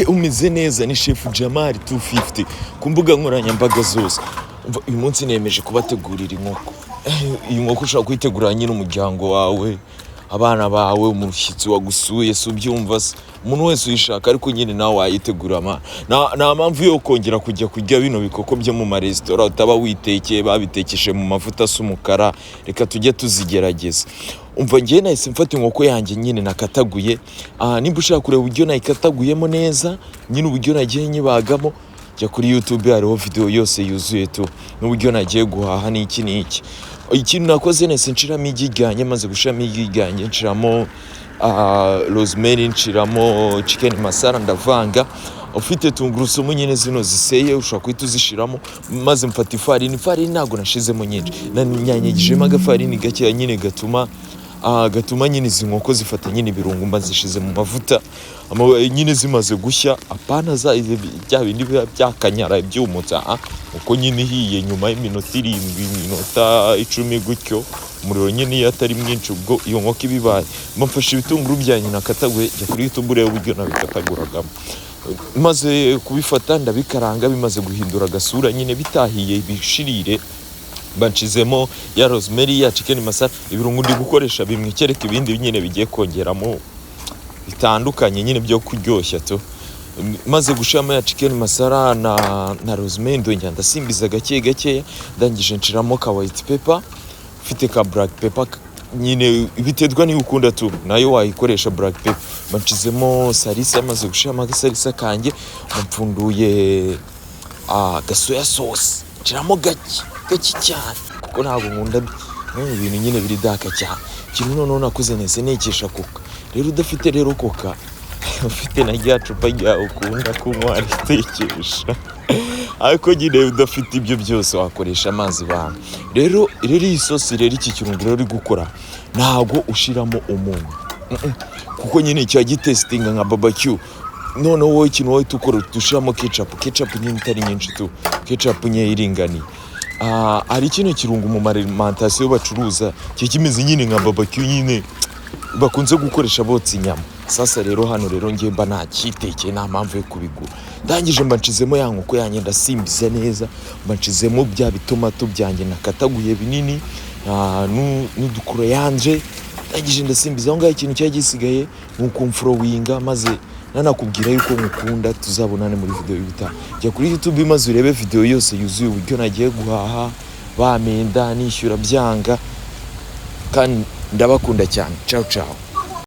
Umeze neza? Ni Chef Jamari 250 ku mbuga nkoranyambaga zose. Umva, uyu munsi nemeje kubategurira inkoko. Iyi nkoko ushobora kuyitegurira nyine umuryango wawe, abana bawe, umushyitsi wagusuye, si ubyumva se? Umuntu wese uyishaka, ariko nyine nawe wayitegura ma. Nta mpamvu yo kongera kujya kurya bino bikoko byo mu maresitora utaba witekeye, babitekeshe mu mavuta asa umukara. Reka tujye tuzigerageza. Umva, njyewe nahise mfata inkoko yanjye nyine nakataguye. Nimba ushaka kureba uburyo nayikataguyemo neza nyine, uburyo nagiye nyibagamo, jya kuri YouTube, hariho video yose yuzuye tu, n'uburyo nagiye guhaha n'iki n'iki. Ikintu nakoze, nahise nshiramo igi ryanjye. Maze gushiramo igi ryanjye, nshiramo rosemary, nshiramo chicken masala, ndavanga. Ufite tungurusumu nyine zino ziseye, ushobora guhita uzishiramo. Maze mfata ifarini. Ifarini ntabwo nashizemo nyinshi, nanyanyagijemo agafarini gakeya nyine gatuma nyine izi nkoko zifata nyine ibirungo. Mba zishize mu mavuta nyine zimaze gushya, apana za bya bindi biba byakanyara byumutse, uko nyine ihiye nyuma y'iminota 7, iminota 10 gutyo, umuriro nyine iyo atari mwinshi, ubwo iyo nkoko iba ibaye. Mba mfashe ibitunguru byanjye nakataguye. Jya kuri YouTube urebe uburyo nabikataguragamo. Maze kubifata ndabikaranga, bimaze guhindura agasura nyine, bitahiye bishirire, banshizemo ya rosemary, ya chicken masala. Ibirungo ndi gukoresha bimwe, kereka ibindi nyine bigiye kongeramo bitandukanye nyine byo kuryoshya tu. Maze gushiramo ya chicken masala na rosemary, ndongera ndasimbiza gake gakeya. Ndangije nshiramo ka white pepper. Ufite ka black pepper nyine, biterwa niyo ukunda tu, nayo wayikoresha black pepper. Banshizemo salsa. Maze gushiramo agasalsa kanjye, mpfunduye gasoya sauce, nshiramo gake gake cyane, kuko ntabwo nkunda ibintu nyine biri dark cyane. Ikintu noneho nakoze, nahise ntekesha Coca. Rero udafite rero Coca, ufite na rya cupa ryawe ukunda kunywa ritekesha, ariko nyine udafite ibyo byose wakoresha amazi bana. Rero iyi sosi rero, iki kirungo rero uri gukora, ntabwo ushiramo umunyu, kuko nyine kiba gitesitinga nka barbecue. Noneho wowe ikintu wowe ukora, ushiramo ketchup, ketchup nyine itari nyinshi tu, ketchup nke iringaniye. Hari kino kirungo mu alimentation bacuruza kiba kimeze nyine nka barbecue nyine bakunze gukoresha botsa inyama. Sasa rero hano rero ngiye mba nakitekeye, nta mpamvu yo kubigura. Ndangije mba nshizemo ya nkoko yanjye, ndasimbiza neza. Mba nshizemo bya bitomato byanjye nakataguye binini n'udukoroyanje. Ndangije ndasimbiza aho ngaho. Ikintu cyari gisigaye ni ukumfollowinga, maze nanakubwira yuko nkukunda. Tuzabonane muri video y'ubutaha. Jya kuri YouTube maze urebe video yose yuzuye, uburyo nagiye guhaha, bamenda, nishyura byanga. Kandi ndabakunda cyane. Ciao ciao.